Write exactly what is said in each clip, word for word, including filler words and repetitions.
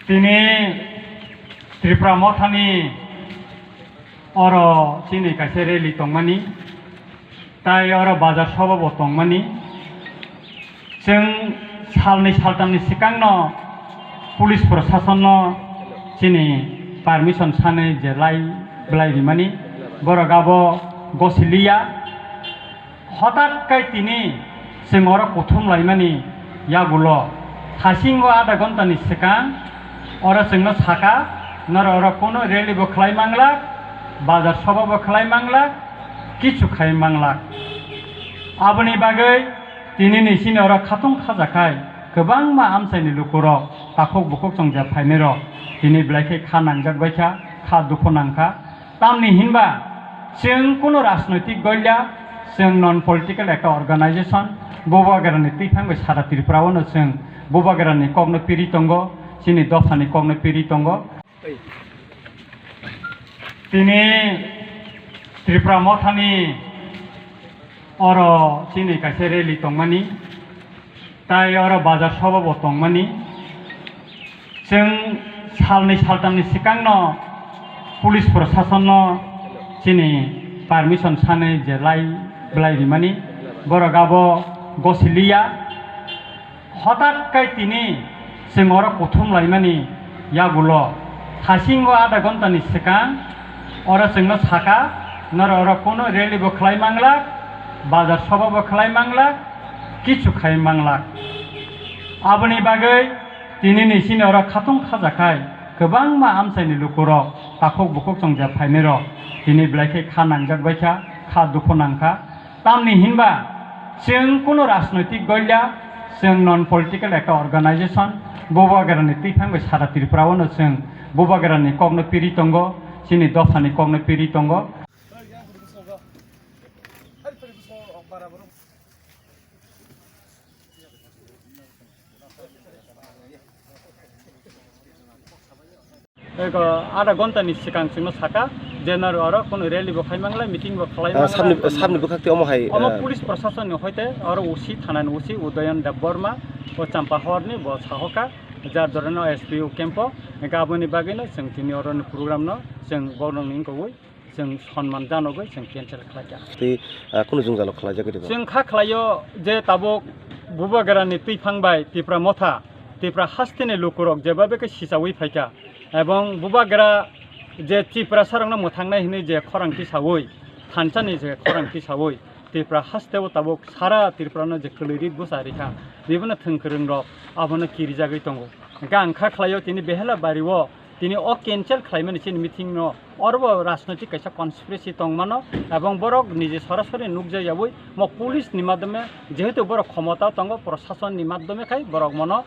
Tini Tripura Mothani oro chini kaisa rally tongmani, tai oro bazar soba bo tongmani. Chwng salnwi saltamni swkangno police prosasonno chini permission sanwi je lai belai rimani, borok abo gosiliya. Hotat kai tini chwng oro kuthum laimani yagulo, hasingo adha ghontani swkang oro chwngno saka, norok oro kono rally bo khlai manglak, bazar soba bo khlai manglak, kichu khai manglak. Aboni bagwi tini ni sini oro khatung khajakhai kwbangma amchaini lukurok takhuk bukhuk chongjak phainairok tini belai khe kha nangjak baikha, kha dukhu nangkha. Tamni hinba chwng kunu rajnoitik goilya, chwng non political ekta organization, Bubagrani twiphang bai sara Tripura o no chwng Bubagrani kokno piri tongo, chini dophani kokno piri tongo. Tini Tripura Mothani oro chini kaisa rally tongmani, tai oro bazar soba bo tongmani. Chwng salnwi saltamni swkangno police prosasonno chini permission sanwi je lai belai rimani, borok abo gosiliya. Hotat kai tini chwng oro kuthum laimani yagulo, hasingo adha ghontani swkang oro chwngno saka, norok oro kono rally bo khlai manglak, bazar soba bo khlai manglak, kichu khai manglak. Aboni bagwi tini ni sini oro khatung khajakhai kwbangma amchaini lukurok takhuk bukhuk chongjak phainairok tini belai khe kha nangjak baikha, kha dukhu nangkha. Tamni hinba chwng kunu rajnoitik goilya, chwng non political ekta organization, Bubagrani twiphang bai sara Tripura o no chwng Bubagrani kokno piri tongo, chini dophani kokno piri tongo. Eko adha ghontani swkang chwngno saka je naro oro kunu rally bo khai manglai, meeting bo khlai Ah, manglai. Sabni, sabni bwkhak tei omo hai, Omo ah, police prosasonni hoite oro O C thanani O C Udayan Debbarma, o Champahorni bo sahoka, jar dorano S P O camp o. Hingke aboni bagwino chwng tini oroni program no chwng borokni wngkogwi chwng sonman janogwi chwng cancel khlaikha. Tei, ah, kunu jwngjalo khlaijak rw ba? Chwng kha khlaio je tabuk Bubagrani twiphang bai Tipra Motha, Tipra hasteni lukurok jebabe khe sichawi phaikha, ebong Bubagra je Tiprasarokno mwthangnai hwnwi je khorang tisawi, thansani je khorang tisawi, Tipra hasteo tabuk sara Tripurano je kwlwi rit bwsa rikha, bibino thwngkwrwngrok abono kirijagwi tongo. Hwnkhe ang kha khlaio tini Behela bario tini o cancel khlaimani chini meeting no, orobo rajnoitik kaisa conspiracy tongmano, ebong borok nije sorasori nukjakyawi mo police ni madhyome, jehetu borok khomota tongo, proshason ni madhyome khai borok mono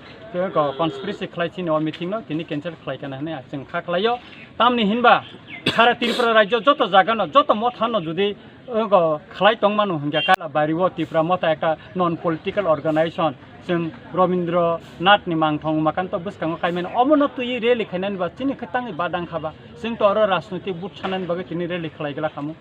conspiracy khlai chini o meeting no tini cancel khlaikha hinwi chwng kha khlaio. Tamni hinba sara Tripura rajyo joto jagano, joto mothano jodi Ogo khlai tongmano hwnkhe kala bario Tipra Motha ekta non political organization, chwng Rabindra Nath ni mangthong Umakanta bwskango kaimani omono twiwi rally khainani ba chini khe tangwi badang kha ba, chwng to oro rajnoitik vote sanani bagwi tini rally khlai glak khamu.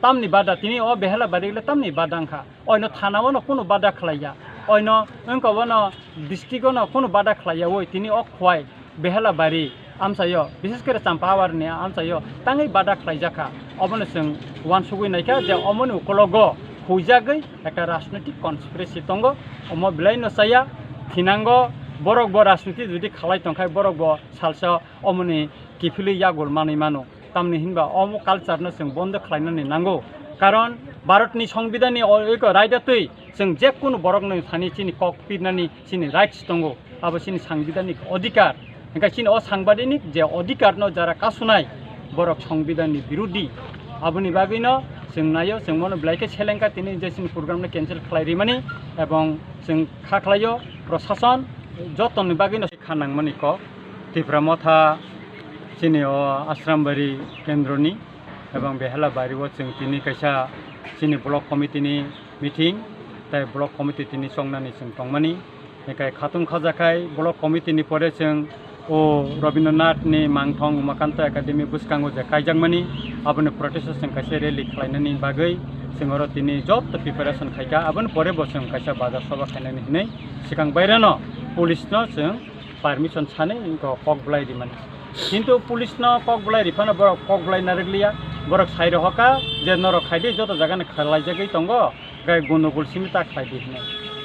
Tamni bada tini o Behela bari le tamni badang kha, oino thana o no kunu bada khlaiya, oino wngkha bono district o no kunu bada khlaiya oi tini o khwai Behela bari amchaio, bishes kore Champahor ni amchaio tangwi bada khlaijakha. Obono chwng uansugwi naikha je omoni ukologo huijagwi ekta rajnoitik conspiracy tongo. Omo belai no chaya, thinango borok bo rajniti jodi khalai tongkhai borok bo salsa omoni kiphilwi yagul manwi mano. Tamni hinba omo culture no chwng bondo khlainani nango. Karon Bharat ni Songbidan ni o-, eko raida twi chwng je kunu borok no thani chini kok pirnani chini rights tongo. Abo chini sangbidanik odhikar. Hingke chini o sangbidanik je odhikar no jara kasunai borok sangbidan ni birudhi. Aboni bagwi no chwng naio, chwng mono belai khe selengkha tini je chini program no cancel khlai rimani, ebong chwng kha khlaio prosason jotoni bagwi no kha nangmani kok Tipra Motha chini o Ashrambari kendroni ebong Behela bari o chwng tini kaisa chini block committee ni meeting, tai block committee tini chongnani chwng tongmani. Hingke khatung khajakhai block committee ni pore chwng o Rabindranath ni mangthong Umakanta Academy bwskango je kaijakmani, aboni protest o chwng kaisa rally khlainani bagwi chwng oro tini joto preparation khaikha. Aboni pore bo chwng kaisa bazar soba khainani hinwi swkang baireno Police no chwng permission sani wngkha kok bwlai rimani. Kintu police no kok bwlai riphano borok kok bwlai narwkliya, borok sai rohorkha je norok khaidi joto jaga ni khlaijagwi tongo, gai gundogol simi ta khlaidi hinwi.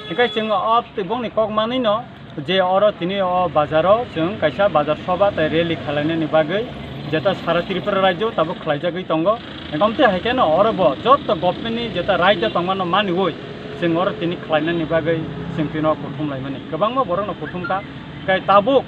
Hinkhe chwng o twi bongni kok manwi no je oro tini o bazaro chwng kaisa bazar soba tei rally khalainani bagwi jeta sara Tripura rajyo tabuk khlaijagwi tongo. Hinkhe omtwi hai kheno oro bo joto government ni jeta right o tongmano maniwi chwng oro tini khlainani bagwi chwng tino kuthum laimani. Kwbangma borokno kuthum kha, hinkhe tabuk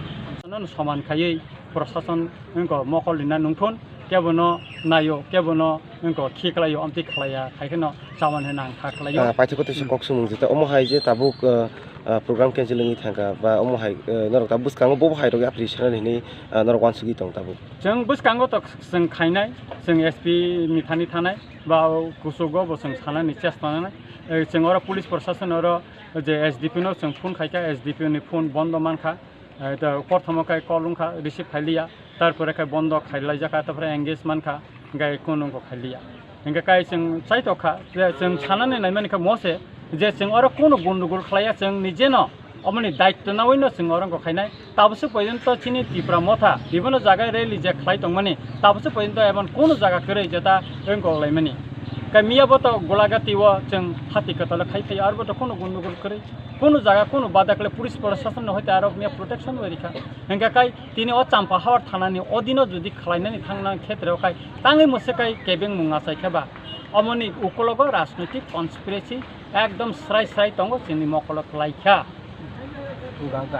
soman khaiwi prosason wngkha mokol rina nungthun, kebono naio, kebono wngkha khiklaio, amtwi khlaiya, hai kheno chamani hwnwi ang kha khlaio. Ah, paithakgo teisa Hmm. kok sumung jeta omo hai je tabuk, ah, ah, program cancel wngwi thangkha, ba omo hai, ah, norok tabuk bwskango bobo hai rok yapri sanani hinwi, ah, norok uansugwi tong tabuk. Chwng bwskango to chwng khainai, chwng S P ni thani thanai, ba o kuchugo bo chwng sanani chesta nanai. Eh, chwng oro police prosason oro je S D P no chwng phone khaikha, S D P ni phone bondo mankha. Eh, to, porthomo khe call wngkha, receive khailiya, tarpore khe bondo khailaijak kha, tarpore engage mankha, hinkhe kunu wngkha khailiya. Hinkhe kai chwng chaitokha, je chwng sanani naimani khe mose, je chwng oro kunu gundogol khlaiya, chwng nijeno omoni daitto nawino chwng oro wngkha khainai. Tabwswk porjonto chini Tipra Motha bibhinno jaga rally je khlai tongmani, tabwswk porjonto emon kunu jaga kwrwi jeta wngkha laimani. Kai miyabo to Golagati o chwng hati kwtalo khai phaio, arbo to kunu gundogol kwrwi. Kunu jaga, kunu badakle police prosason no hoite aro miya protection bai rikha. Hinkhe kai tini o Champahawar thana ni odino jodi khlainani thangnani khetre o kai tangwi mwswk kai kebeng mung achai khe ba, omoni ukulogo rajnoitik conspiracy ekdom srai srai tongo chini mokolo kwlai kha.